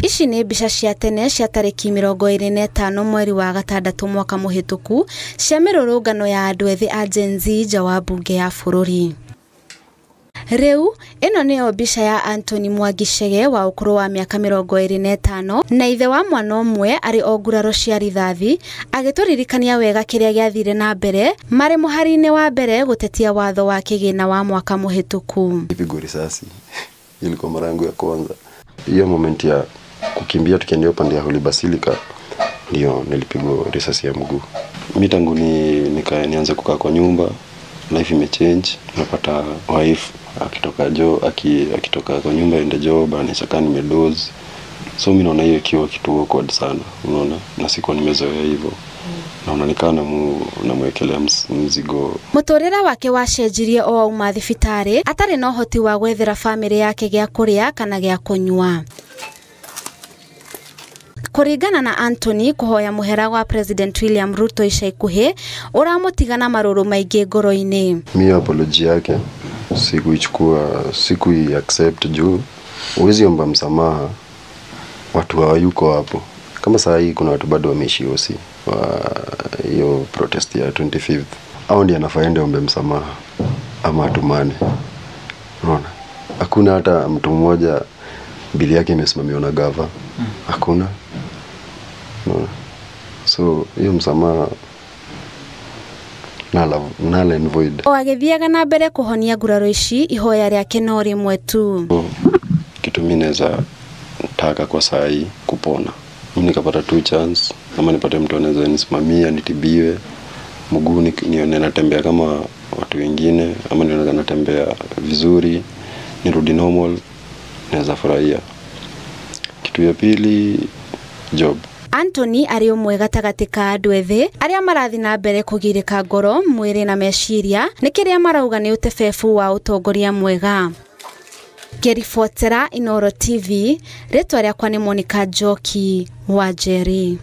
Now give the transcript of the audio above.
Ici nĩ mbica cia tene cia tarĩki 25 mweri wa gatandatũ mwaka mũhĩtũku cia mĩrũrũngano ya andũ ethĩ a Gen Z nja wa mbunge ya bũrũri. Rĩu ĩno nĩyo mbica ya Anthony Mwangi Chege wa ũkũrũ wa mĩaka 25 na ithe wa mwana ũmwe arĩ o nguraro cia rithathi, agĩtũririkania wega kĩrĩa gĩathire na mbere marĩ mũhari-inĩ wa mbere gũtetia watho wa kĩgĩna wa mwaka mũhĩtũku. Nilipigwa risasi, ilikuwa mara yangu ya kwanza. Hiyo moment ya kukimbia tukiendea upande ya Holy Basilica ndio nilipigwa risasi ya mguu. Mi tangu nianze kukaa kwa nyumba, life imechange. Napata wife akitoka jo akitoka kwa nyumba ende job anachaka nimedoze. So mimi naona hiyo ikiwa kitu awkward sana, unaona, na sikuwa nimezoea hivyo. Naona nikaa namwekelea mzigo. Mũtũrĩre wake wacenjirie o auma thibitarĩ atarĩ na ũhoti wa gwethera bamĩrĩ yake gĩa kũrĩa kana gĩa kũnyua. Kũringana na Anthony, kũhoya mũhera gwa President William Ruto ica ikuhĩ ũramũtiga na marũrũ maingĩ ngoro-inĩ. Mi apology yake sikuichukua, sikui accept juu huwezi omba msamaha watu hawayuko hapo. Kama saa hii kuna watu bado wameishi OC wa hiyo protest ya 25th. Hao ndio anafaa aende ombe msamaha ama atumane. Unaona? Hakuna hata mtu mmoja bili yake imesimamiwa na gava. Hakuna. Unaona? So hiyo msamaha null and void. O agĩthiaga na mbere kũhonia nguraro ici, ihoya rĩake no rĩmwe tu. Kitu mimi naweza taka kwa saa hii kupona. Mimi nikapata 2 chance, ama nipate mtu anaweza nisimamia nitibiwe mguu, nione natembea kama watu wengine, ama nione natembea vizuri, nirudi normal, naweza furahia. Kitu ya pili, job. Anthony arĩ ũmwe gatagatĩ ka andũ ethĩ arĩa marathiĩ na mbere kũgirĩka ngoro, mwĩrĩ na meciria nĩ kĩrĩa marauga nĩ ũtebebu wa ũtongoria mwega. Ngĩribotera Inooro TV, rĩtwa rĩakwa nĩ Monica Njoki wa Njeri.